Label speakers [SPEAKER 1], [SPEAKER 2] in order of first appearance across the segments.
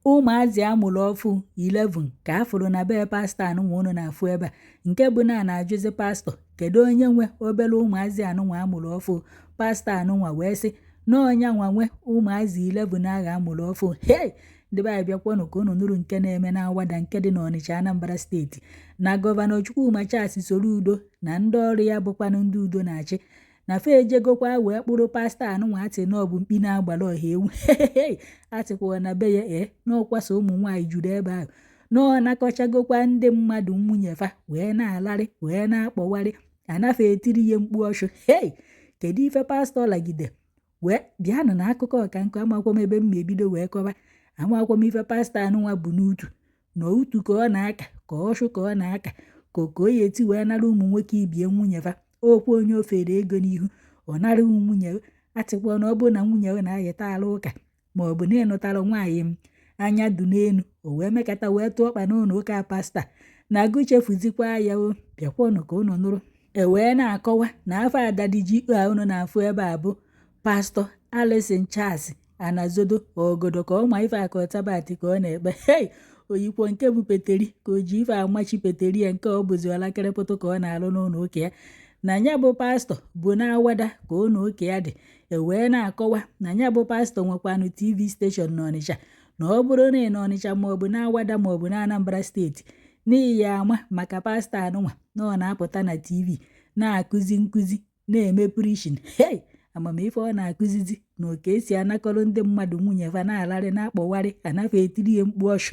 [SPEAKER 1] Ụmụazị amụrụ ọfụ 11 ka a fụrụ na be pastọ anụnwa unu na-afụ ebe a, nke bụ na a na-ajụzi pastọ kedu onye nwe obere ụmụazị anụnwa amụrụ ọfụ. Pastọ anụnwa wee sị na ọnyanwa nwe ụmụazị 11 ahụ amụrụ ọfụ. Hei, ndị be anyị, bịakwanụ ka unu nụrụ nke na-eme n'Awada nke dị n'Ọnịcha, Anambra Steeti, na Gọvanọ Chukwuma Charles Soludo na ndị ọrụ ya bụkwanụ ndị udo na-achị na fa ejegokwa wee kpụrụ pastọ anụnwa atị na ọ bụ mkpi na-agbara ọha ewu. Atịkwa na be ya n'ọkwasa ụmụ nwaanyị juru ebe ahụ, na ọ nakọchagokwa ndị mmadụ nwunye fa wee na-alarị wee na-akpọwarị anafe etiri ya mkpu ọchụ. Hei, kedu ife pastọ lagide wee bịanụ na akụkọ ọka nkụ? Amakwa m ebe m ma ebido wee kọba. Amakwa m ife pastọ anụnwa bụ n'utu na utu ka ọ na-aka ka ọchụ ka ọ na-aka ka o ya eti wee nara ụmụ nwoke ibie nwunye fa. Okwu onye ofere ego n'ihu ọ nara nwunye. Atịkwa na ọ bụrụ na nwunye na-ayịta ala ụka, ma ọ bụ na ịnụtara nwaanyị m anya du n'elu, o wee mekata wee tụọ ọkpa n'ụlọ ụka pastọ na agụ chefuzikwa ya. O bịakwanụ ka unu nụrụ. E wee na-akọwa na afọ adadiji a unu na-afụ ebe a bụ Pastọ Alison Charles Anazodo ogodo ka ọ ma ife akọtabatị ka ọ na-ekpe. Hei, oyikwo nke bụ peteri ka o ji ife amachi peteri ya nke ọ bụzi ọlakịrịpụtụ ka ọ na-alụ n'ụlọ ụka ya. Na ya bụ pastọ bụ n'Awada ka ụlọ ụka ya dị. E wee na-akọwa na ya bụ pastọ nwekwanụ TV station n'Ọnịcha, na ọ bụrụ na ị n'Ọnịcha maọbụ n'Awada maọbụ na Anambra Steeti, n'ihi ya ama maka pastọ anụnwa na ọ na-apụta na TV na-akụzi nkụzi, na-eme preaching. Hei, amamife ọ na-akụzizi na oke esi anakọrọ ndị mmadụ nwunye fa na-alarị na-akpọwarị anafe etiri ya mkpu ọchụ,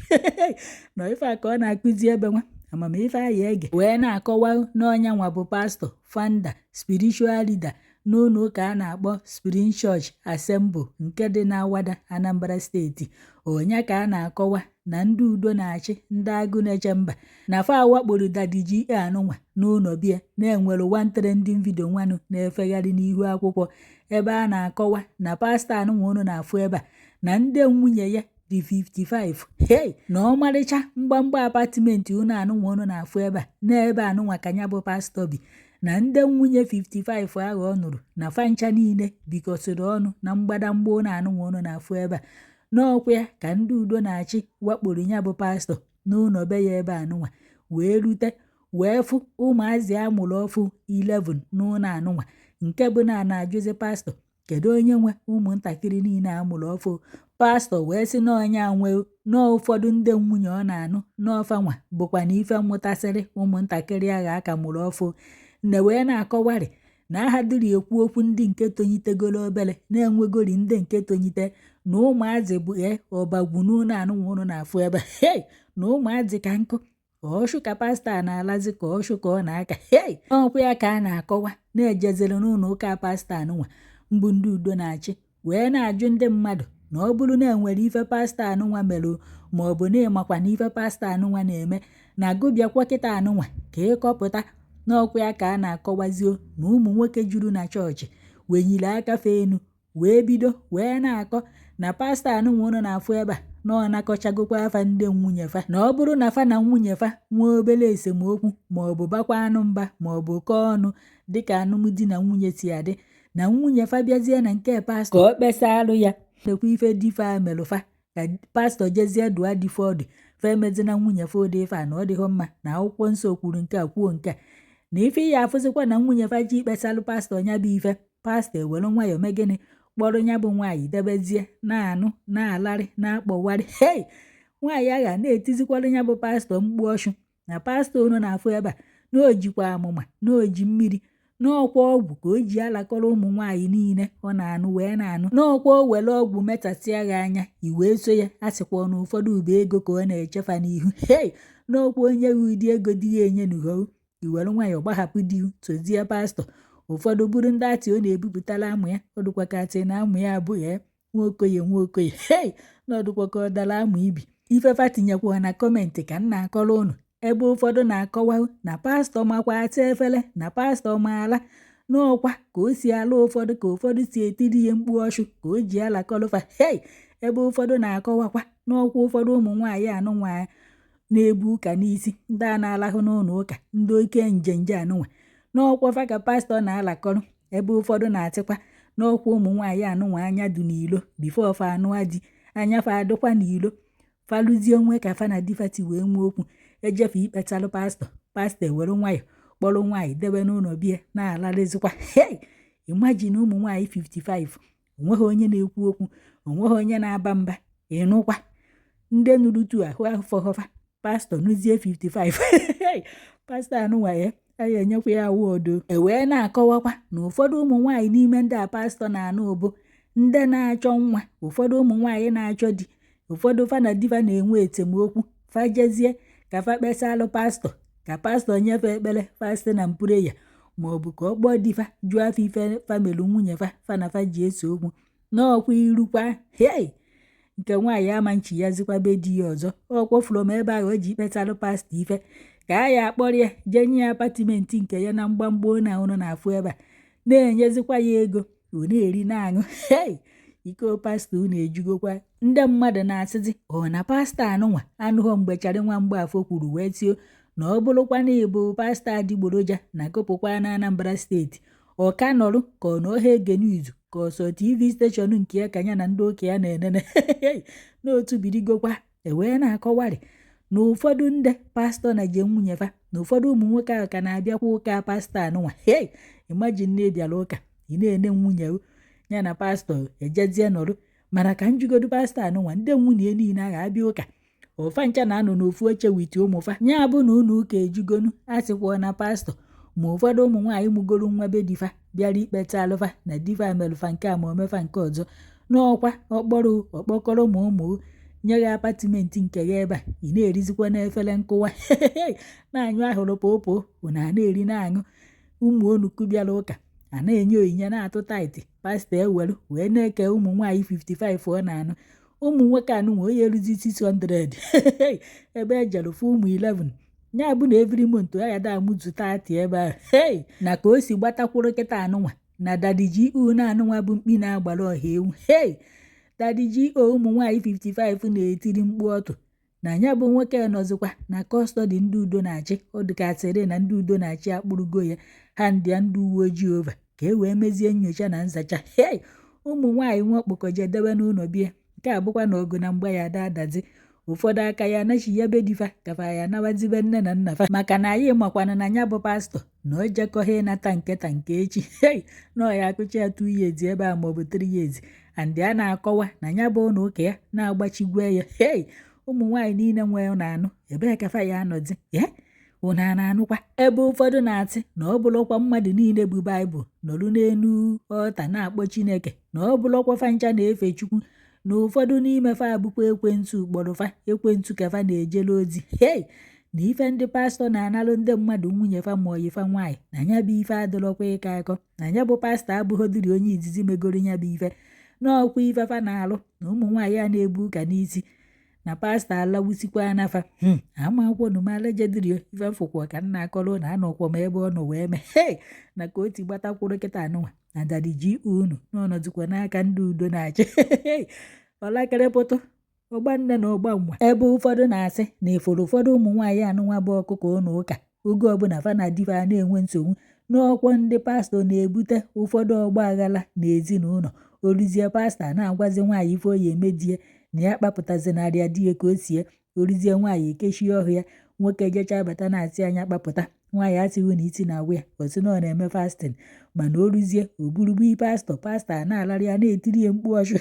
[SPEAKER 1] na ife a ka ọ na-akụzi ebe nwa amamife aya ege. Wee na-akọwa n'ọnya nwa bụ pastọ, founder, spiritual leader n'ụlọ ụka a na-akpọ Spring Church Assemble nke dị n'Awada, Anambra Steeti. Onye ka a na-akọwa na ndị udo na-achị, ndị agụ na-eche mba, na fa awakporo Daddy G.A anụnwa n'ụlọ bia na-enwere one trending video nwanụ na-efegharị n'ihu akwụkwọ ebe a na-akọwa na pastọ anụnwa unu na-afụ ebe a na ndị nwunye ya dị 55. Hey, na ọmarịcha mgbamgba apartment unu anụnwa unu na-afụ ebe a n'ebe anụnwa ka ya bụ pastọ bi, na ndị nwunye 55 ahụ ọ nụrụ na fancha niile bikọsịrị ọnụ na mgbadamgba ụnụ anụnwa unu na-afụ ebe a. N'ọkwa ya ka ndị udo na-achị wakporo ya bụ pastọ n'ụlọ be ya ebe anụnwa, wee rute wee fụ ụmụazị amụrụ ọfụ 11 n'ụlọ anụnwa, nke bụ na a na-ajụzi pastọ kedu onye nwe ụmụntakịrị niile amụrụ ọfụ. Pastọ wee sị na ọnya nwe na ụfọdụ ndị nwunye ọ na-anụ n'ọfanwa bụkwa na ife mụtasịrị ụmụntakịrị agha aka mụrụ ọfụ. Nne wee na-akọwarị na aha dịrị ekwu okwu ndị nke tonyitegoro obere na-enwegori ndị nke tonyite na ụmụazị bụ ọbagwu n'ụlọ anụnwa ụnụ na-afụ ebe. Hei, na ụmụazị ka nkụ ọchụ ka pastọ a na-alazi ka ọchụ ka ọ na-aka. Hei, ọkwa ya ka a na-akọwa na-ejeziri n'ụlọ ụka pastọ anụnwa mbụ ndị udo na-achị wee na-ajụ ndị mmadụ na ọ bụrụ na enwere ife pastọ anụnwa mere, ma ọ bụ na ịmakwa na ife pastọ anụnwa na-eme na gụbịakwa kịta anụnwa ka ịkọpụta. N'ọkwa ya ka a na-akọwazio na ụmụ nwoke juru na chọọchị wenyiri aka fe enu wee bido wee na-akọ na pastọ anụnwa ụnụ na-afụ ebe a na ọ nakọchagokwa afa ndị nwunye fa, na ọ bụrụ na fa na nwunye fa nwee obere esemokwu ma ọ bụ bakwa anụ mba ma ọ bụ kọọ ọnụ dịka alụmdi na nwunye si adị, na nwunye fa bịazie na nke pastọ ka ọ kpesa alụ ya nekwa ife di fa melụ fa, ka pastọ jezie dụa di fa ọdụ fa emezina nwunye fa ụdị ife a, na ọ dịghị mma, na akwụkwọ nsọ kwuru nke a, kwuo nke a, na ife ya afụzikwa na nwunye fa ji ikpesalụ pastọ nya bụ ife. Pastọ ewere nwayọọ mee gịnị? Kpọrọ ya bụ nwaanyị debezie na-anụ na-alarị na-akpọwarị. Hei, nwaanyị agha na-etizikwara ya bụ pastọ mkpu ọchụ na pastọ unu na-afụ ebe a na o jikwa amụma, na o ji mmiri, n'ọkwa ọgwụ ka o ji alakọrọ ụmụ nwaanyị niile ọ na-anụ wee na-anụ, n'ọkwa o were ọgwụ metasịa ya anya i wee so ya. A sịkwa na ụfọdụ ube ego ka ọ na-echefa n'ihu. Hei, n'ọkwa onye gị ụdị ego di ya enye n'uho i were nwayọọ gbahapụ di tozie pastọ. Ụfọdụ bụrụ ndị atị ọ na-ebupụtara amụ ya, ọ dịkwa ka atị na amụ ya abụghị Nwaokoye Nwaokoye. Hei, na ọ dịkwa ka ọ dara amụ ibi ifefa tinyekwa na comment ka m na-akọrọ ụnụ ebe ụfọdụ na-akọwa na pastọ makwa ata efere, na pastọ maala n'ọkwa ka o si ala ụfọdụ ka ụfọdụ si etiri ya mkpu ọchụ ka o ji alakọrọfa. Hei, ebe ụfọdụ na-akọwakwa n'ọkwa ụfọdụ ụmụ nwaanyị anụnwa na-ebu ụka n'isi, ndị a na-alahụ n'ụlọ ụka, ndị oke njenje anụnwa, n'ọkwa fa ka pastọ na-alakọrọ. Ebe ụfọdụ na-atịkwa n'ọkwa ụmụ nwaanyị anụnwa anya dị n'ilo before fa anụa di, anya fa adịkwa n'ilo. Falụzie nwe ka fa na di fa ti wee nwee okwu, ejefe ikpechalụ pastọ. Pastọ ewere nwayọ kpọrọ nwaanyị debe n'ụlọ bie na-alarịzikwa. Hey, imagine, ụmụ nwaanyị 55, onweghị onye na-ekwu okwu, onweghị onye na-aba mba. Ịnụkwa ndị nụrụ tu ahụ afọghọfa. Pastọ nụzie 55. Pastọ anụnwa ya anyị enyekwa ya award. E wee na-akọwakwa na ụfọdụ ụmụ nwaanyị n'ime ndị a pastọ na-anụ ụbụ ndị na-achọ nwa, ụfọdụ ụmụ nwaanyị na-achọ di, ụfọdụ fa na di fa na-enwe esemokwu. Fa jezie ka fa kpesalụ pastọ, ka pastọ nyefee ekpere fasting and prayer, ma ọ bụ ka ọ kpọọ di fa jụọ afọ ife family nwunye fa fa na fa ji ese okwu n'ọkwa irukwa. Hei, nke nwaanyị ama nchi ya zikwa be di ya ọzọ. Ọ kwọfuru m ebe ahụ o ji kpesalụ pastọ ife ka a ya akpọrọ ya jee nye ya apartment nke ya na mgbamgba na ụnụ na-afụ ebe a, na-enyezikwa ya ego, ọ na-eri na-aṅụ. Hei, iko pastọ unu ejugokwa. Ndị mmadụ na-asịzi ọ na pastọ anụnwa anụghọ mgbe Charị nwa Mgbafọ kwuru wee tio na ọ bụrụkwa na ịbụ pastọ adịgboroja na gụpụkwa na Anambra Steeti, ọ ka nọrụ ka ọ na ọha ege news, ka ọsọ TV station nke ya ka ya na ndị ụka ya na-enene n'otu birigokwa. Ewee na-akọwarị na ụfọdụ ndị pastọ na je nwunye fa na ụfọdụ ụmụ nwoke ahụ ka na-abịakwa ụka pastọ anụnwa. Hey, imagine na ị bịara ụka, ị na-ene nwunye ya na pastọ ejezie nọrụ. Mana ka njugodu pastọ anụnwa, ndị nwunye niile ahụ abịa ụka, ụfa ncha na-anọ n'ofu oche with ụmụfa ya bụ na ụlọ ụka ejugonu. Asịkwa na pastọ ma ụfọdụ ụmụ nwaanyị mụgoro nwa be di fa bịara ikpeta alụfa na di fa melụfa nke a ma omefa nke ọzọ n'ọkwa ọkpọrọ ọkpọkọrọ ma ụmụ nye ya apartment nke ya ebe a, ị na-erizikwa n'efere nkụwa, na-anyụ ahụrụ pụpụ, unu a na-eri na-aṅụ. Ụmụ onuku bịara ụka a na-enye onyinye, na-atụ tithe, pastọ eweru wee na-eke ụmụ nwaanyị 55 ọ na-anụ. Ụmụ nwoke anụ nwe onye eruzi 600 ebe ejere fụ ụmụ 11, ya bụ na every month ya da amụzu 30 ebe ahụ. Hey, na ka o si gbatakwuru kịta anụnwa na Daddy G.O na-anụnwa bụ mkpi na-agbara ọha ewu. Hey, Daddy G.O, ụmụ nwaanyị 55 na-etiri mkpu ọtụ na ya bụ nwoke nọzikwa na custody ndị udo na-achị. Ọ dịkasịrị na ndị udo na-achị akpụrụgo ya ha ndị ndị uwe ojii over ka e wee mezie nyocha na nzacha. Hey, ụmụ nwaanyị nwe ọkpọkọ jedebe n'ụlọ bie. Nke a bụkwa na ọgụ na mgba ya ada adazi. Ụfọdụ aka ya anachi ya be di fa, kafa ya anawazibe nne na nna fa, maka na anyị makwana na ya bụ pastọ na o jekọghị ịnata nketa nke echi. Hey, na ọ ya akụcha ya 2 years ebe a maọbụ 3 years, and a na-akọwa na ya bụ ụlọ ụka ya na-agbachigwe ya. Hey, ụmụ nwaanyị niile nwee na-anụ ebee ka fa ya anọzi ya? Unu a na-anụkwa ebe ụfọdụ na-asị na ọ bụrụkwa mmadụ niile bụ Baịbụl nọrụ n'elu ọta na-akpọ Chineke, na ọ bụrụkwa fa ncha na-efe Chukwu, na ụfọdụ n'ime fa abụkwa ekwensu kpọrọ fa, ekwensu ka fa na-ejere ozi. Hei, na ife ndị pastọ na-analụ ndị mmadụ nwunye fa ma oyi fa nwaanyị, na ya bụ ife adịrọkwa ịkọ akọ, na ya bụ pastọ abụghọdịrị onye izizi megoro ya bụ ife n'ọkwa ife fa na-alụ na ụmụ nwaanyị a na-ebu ụka n'isi na pastọ alawusikwa anafa. Ama akwụkwọ numalejedrio ife mfụkwa ka nna akọrọ na anọkwa m ebe ọ nọ wee mee. Hei, na ka o ti gbatakwuru kịta anụnwa na Daddy G.O unu n'ọnọdụkwa n'aka ndị udo na-achị ọlakịrịpụtụ ọgba nne na ọgba nwa. Ebe ụfọdụ na-asị na ifuru ụfọdụ ụmụ nwaanyị anụnwa bụ ọkụkọ ụnụ ụka, oge ọbụla fa na di fa na-enwe nsogbu n'ọkwọ, ndị pastọ na-ebute ụfọdụ ọgba aghara na ezinụlọ. Oluzie, pastọ na-agwazi nwaanyị ife oyi eme die na ya kpapụtazinarịa di ya ka o sie. Oluzie, nwaanyị ekechie ọhụ ya. Nwoke jechaa bata na-asị anya kpapụta nwaanyị, asịghị na isi na-agwụ ya, ọ sị na ọ na-eme fasting. Mana o ruzie, o burugbu pastọ, pastọ a na-alarị ya, na-etiri ya mkpu ọchụ.